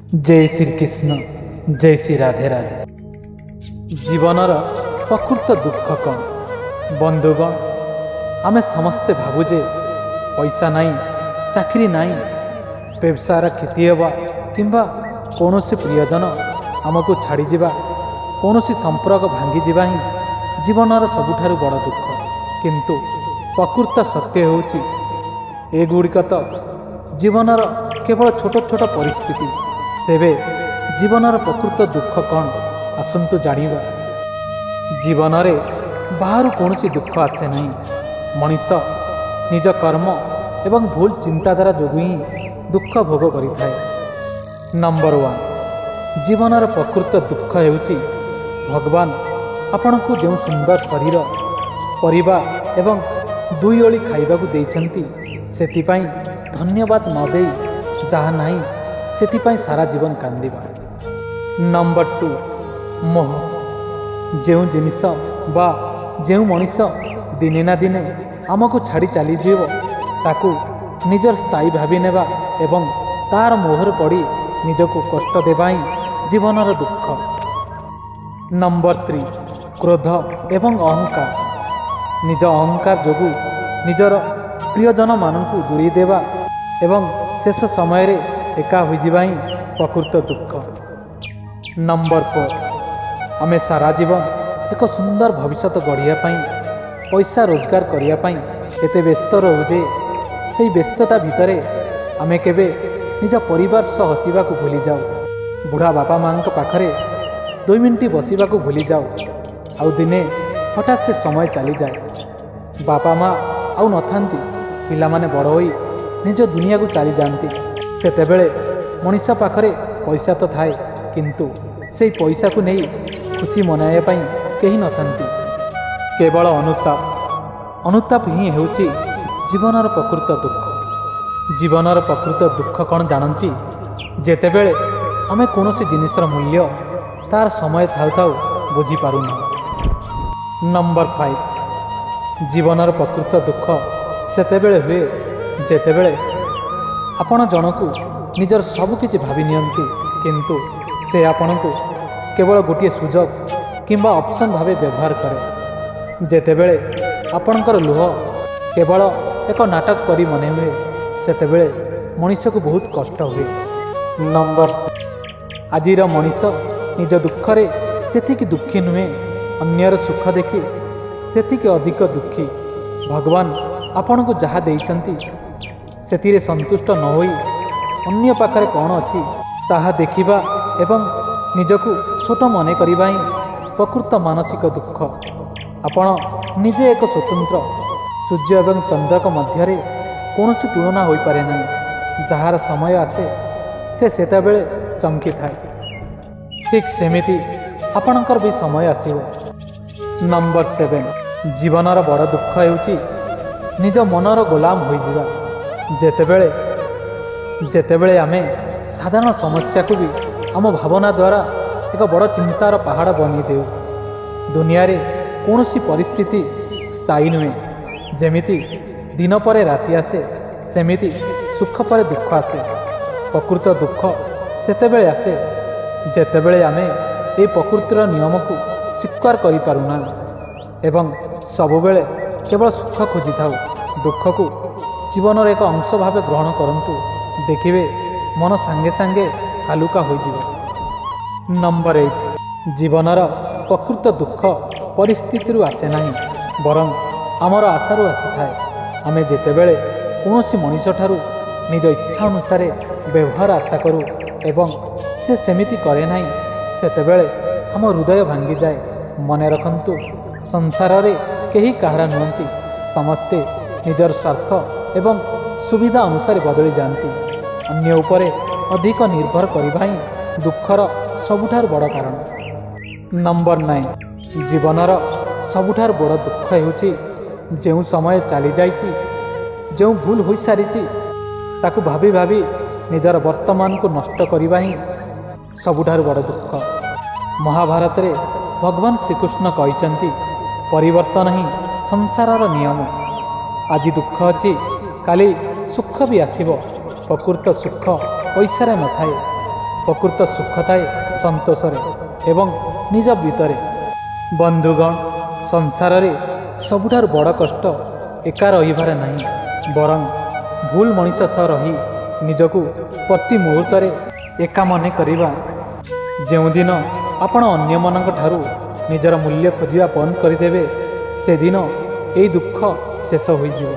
ଜୟ ଶ୍ରୀକୃଷ୍ଣ, ଜୟ ଶ୍ରୀ ରାଧେ ରାଧେ। ଜୀବନର ପ୍ରକୃତ ଦୁଃଖ କ'ଣ? ବନ୍ଧୁଗଣ, ଆମେ ସମସ୍ତେ ଭାବୁ ଯେ ପଇସା ନାହିଁ, ଚାକିରି ନାହିଁ, ବ୍ୟବସାୟର କ୍ଷତି ହେବା କିମ୍ବା କୌଣସି ପ୍ରିୟଜନ ଆମକୁ ଛାଡ଼ିଯିବା, କୌଣସି ସମ୍ପର୍କ ଭାଙ୍ଗିଯିବା ହିଁ ଜୀବନର ସବୁଠାରୁ ବଡ଼ ଦୁଃଖ। କିନ୍ତୁ ପ୍ରକୃତ ସତ୍ୟ ହେଉଛି, ଏଗୁଡ଼ିକ ତ ଜୀବନର କେବଳ ଛୋଟ ଛୋଟ ପରିସ୍ଥିତି। ତେବେ ଜୀବନର ପ୍ରକୃତ ଦୁଃଖ କ'ଣ, ଆସନ୍ତୁ ଜାଣିବା। ଜୀବନରେ ବାହାରୁ କୌଣସି ଦୁଃଖ ଆସେ ନାହିଁ। ମଣିଷ ନିଜ କର୍ମ ଏବଂ ଭୁଲ ଚିନ୍ତାଧାରା ଯୋଗୁଁ ହିଁ ଦୁଃଖ ଭୋଗ କରିଥାଏ। ନମ୍ବର 1, ଜୀବନର ପ୍ରକୃତ ଦୁଃଖ ହେଉଛି ଭଗବାନ ଆପଣଙ୍କୁ ଯେଉଁ ସୁନ୍ଦର ଶରୀର, ପରିବାର ଏବଂ ଦୁଇ ଓଳି ଖାଇବାକୁ ଦେଇଛନ୍ତି, ସେଥିପାଇଁ ଧନ୍ୟବାଦ ନ ଦେଇ ଯାହା ନାହିଁ ସେଥିପାଇଁ ସାରା ଜୀବନ କାନ୍ଦିବା। ନମ୍ବର 2, ମୋହ। ଯେଉଁ ଜିନିଷ ବା ଯେଉଁ ମଣିଷ ଦିନେ ନା ଦିନେ ଆମକୁ ଛାଡ଼ି ଚାଲିଯିବ, ତାକୁ ନିଜର ସ୍ଥାୟୀ ଭାବି ନେବା ଏବଂ ତାର ମୋହରେ ପଡ଼ି ନିଜକୁ କଷ୍ଟ ଦେବା ହିଁ ଜୀବନର ଦୁଃଖ। ନମ୍ବର 3, କ୍ରୋଧ ଏବଂ ଅହଙ୍କାର। ନିଜ ଅହଙ୍କାର ଯୋଗୁଁ ନିଜର ପ୍ରିୟଜନମାନଙ୍କୁ ଦୂରେଇ ଦେବା ଏବଂ ଶେଷ ସମୟରେ ଏକା ହୋଇଯିବା ହିଁ ପ୍ରକୃତ ଦୁଃଖ। ନମ୍ବର 4, ଆମେ ସାରା ଜୀବନ ଏକ ସୁନ୍ଦର ଭବିଷ୍ୟତ ଗଢ଼ିବା ପାଇଁ, ପଇସା ରୋଜଗାର କରିବା ପାଇଁ ଏତେ ବ୍ୟସ୍ତ ରହୁ ଯେ ସେଇ ବ୍ୟସ୍ତତା ଭିତରେ ଆମେ କେବେ ନିଜ ପରିବାର ସହ ହସିବାକୁ ଭୁଲିଯାଉ, ବୁଢ଼ା ବାପା ମାଆଙ୍କ ପାଖରେ 2 ମିନିଟ୍ ବସିବାକୁ ଭୁଲିଯାଉ। ଆଉ ଦିନେ ହଠାତ୍ ସେ ସମୟ ଚାଲିଯାଏ, ବାପା ମା ଆଉ ନଥାନ୍ତି, ପିଲାମାନେ ବଡ଼ ହୋଇ ନିଜ ଦୁନିଆକୁ ଚାଲିଯାଆନ୍ତି। ସେତେବେଳେ ମଣିଷ ପାଖରେ ପଇସା ତ ଥାଏ, କିନ୍ତୁ ସେଇ ପଇସାକୁ ନେଇ ଖୁସି ମନାଇବା ପାଇଁ କେହି ନଥାନ୍ତି। କେବଳ ଅନୁତାପ। ଅନୁତାପ ହିଁ ହେଉଛି ଜୀବନର ପ୍ରକୃତ ଦୁଃଖ। ଜୀବନର ପ୍ରକୃତ ଦୁଃଖ କ'ଣ ଜାଣନ୍ତି? ଯେତେବେଳେ ଆମେ କୌଣସି ଜିନିଷର ମୂଲ୍ୟ ତାର ସମୟ ଥାଉ ଥାଉ ବୁଝିପାରୁନାହୁଁ। ନମ୍ବର 5, ଜୀବନର ପ୍ରକୃତ ଦୁଃଖ ସେତେବେଳେ ହୁଏ, ଯେତେବେଳେ ଆପଣ ଜଣକୁ ନିଜର ସବୁକିଛି ଭାବି ନିଅନ୍ତି, କିନ୍ତୁ ସେ ଆପଣଙ୍କୁ କେବଳ ଗୋଟିଏ ସୁଯୋଗ କିମ୍ବା ଅପସନ୍ ଭାବେ ବ୍ୟବହାର କରେ। ଯେତେବେଳେ ଆପଣଙ୍କର ଲୁହ କେବଳ ଏକ ନାଟକ ପରି ମନେ ହୁଏ, ସେତେବେଳେ ମଣିଷକୁ ବହୁତ କଷ୍ଟ ହୁଏ। ନମ୍ବର, ଆଜିର ମଣିଷ ନିଜ ଦୁଃଖରେ ଯେତିକି ଦୁଃଖୀ ନୁହେଁ, ଅନ୍ୟର ସୁଖ ଦେଖି ସେତିକି ଅଧିକ ଦୁଃଖୀ। ଭଗବାନ ଆପଣଙ୍କୁ ଯାହା ଦେଇଛନ୍ତି, ସେଥିରେ ସନ୍ତୁଷ୍ଟ ନ ହୋଇ ଅନ୍ୟ ପାଖରେ କ'ଣ ଅଛି ତାହା ଦେଖିବା ଏବଂ ନିଜକୁ ଛୋଟ ମନେ କରିବା ହିଁ ପ୍ରକୃତ ମାନସିକ ଦୁଃଖ। ଆପଣ ନିଜେ ଏକ ସ୍ୱତନ୍ତ୍ର। ସୂର୍ଯ୍ୟ ଏବଂ ଚନ୍ଦ୍ରଙ୍କ ମଧ୍ୟରେ କୌଣସି ତୁଳନା ହୋଇପାରେ ନାହିଁ। ଯାହାର ସମୟ ଆସେ, ସେ ସେତେବେଳେ ଚମକିଥାଏ। ଠିକ୍ ସେମିତି ଆପଣଙ୍କର ବି ସମୟ ଆସିବ। ନମ୍ବର 7, ଜୀବନର ବଡ଼ ଦୁଃଖ ହେଉଛି ନିଜ ମନର ଗୋଲାମ ହୋଇଯିବା। ଯେତେବେଳେ ଯେତେବେଳେ ଆମେ ସାଧାରଣ ସମସ୍ୟାକୁ ବି ଆମ ଭାବନା ଦ୍ୱାରା ଏକ ବଡ଼ ଚିନ୍ତାର ପାହାଡ଼ ବନେଇ ଦେଉ। ଦୁନିଆରେ କୌଣସି ପରିସ୍ଥିତି ସ୍ଥାୟୀ ନୁହେଁ। ଯେମିତି ଦିନ ପରେ ରାତି ଆସେ, ସେମିତି ସୁଖ ପରେ ଦୁଃଖ ଆସେ। ପ୍ରକୃତ ଦୁଃଖ ସେତେବେଳେ ଆସେ, ଯେତେବେଳେ ଆମେ ଏହି ପ୍ରକୃତିର ନିୟମକୁ ସ୍ୱୀକାର କରିପାରୁନା ଏବଂ ସବୁବେଳେ କେବଳ ସୁଖ ଖୋଜିଥାଉ। ଦୁଃଖକୁ ଜୀବନର ଏକ ଅଂଶ ଭାବେ ଗ୍ରହଣ କରନ୍ତୁ, ଦେଖିବେ ମନ ସାଙ୍ଗେ ସାଙ୍ଗେ ହାଲୁକା ହୋଇଯିବ। ନମ୍ବର 8, ଜୀବନର ପ୍ରକୃତ ଦୁଃଖ ପରିସ୍ଥିତିରୁ ଆସେ ନାହିଁ, ବରଂ ଆମର ଆଶାରୁ ଆସିଥାଏ। ଆମେ ଯେତେବେଳେ କୌଣସି ମଣିଷଠାରୁ ନିଜ ଇଚ୍ଛା ଅନୁସାରେ ବ୍ୟବହାର ଆଶା କରୁ ଏବଂ ସେ ସେମିତି କରେ ନାହିଁ, ସେତେବେଳେ ଆମ ହୃଦୟ ଭାଙ୍ଗିଯାଏ। ମନେ ରଖନ୍ତୁ, ସଂସାରରେ କେହି କାହାର ନୁହନ୍ତି। ସମସ୍ତେ ନିଜର ସ୍ୱାର୍ଥ ଏବଂ ସୁବିଧା ଅନୁସାରେ ବଦଳି ଯାଆନ୍ତି। ଅନ୍ୟ ଉପରେ ଅଧିକ ନିର୍ଭର କରିବା ହିଁ ଦୁଃଖର ସବୁଠାରୁ ବଡ଼ କାରଣ। ନମ୍ବର 9, ଜୀବନର ସବୁଠାରୁ ବଡ଼ ଦୁଃଖ ହେଉଛି ଯେଉଁ ସମୟ ଚାଲିଯାଇଛି, ଯେଉଁ ଭୁଲ ହୋଇସାରିଛି, ତାକୁ ଭାବି ଭାବି ନିଜର ବର୍ତ୍ତମାନକୁ ନଷ୍ଟ କରିବା ହିଁ ସବୁଠାରୁ ବଡ଼ ଦୁଃଖ। ମହାଭାରତରେ ଭଗବାନ ଶ୍ରୀକୃଷ୍ଣ କହିଛନ୍ତି, ପରିବର୍ତ୍ତନ ହିଁ ସଂସାରର ନିୟମ। ଆଜି ଦୁଃଖ ଅଛି, କାଲି ସୁଖ ବି ଆସିବ। ପ୍ରକୃତ ସୁଖ ପଇସାରେ ନଥାଏ, ପ୍ରକୃତ ସୁଖ ଥାଏ ସନ୍ତୋଷରେ ଏବଂ ନିଜ ଭିତରେ। ବନ୍ଧୁଗଣ, ସଂସାରରେ ସବୁଠାରୁ ବଡ଼ କଷ୍ଟ ଏକା ରହିବାରେ ନାହିଁ, ବରଂ ଭୁଲ ମଣିଷ ସହ ରହି ନିଜକୁ ପ୍ରତି ମୁହୂର୍ତ୍ତରେ ଏକା ମନେ କରିବା। ଯେଉଁଦିନ ଆପଣ ଅନ୍ୟମାନଙ୍କ ଠାରୁ ନିଜର ମୂଲ୍ୟ ଖୋଜିବା ବନ୍ଦ କରିଦେବେ, ସେଦିନ ଏଇ ଦୁଃଖ ଶେଷ ହୋଇଯିବ।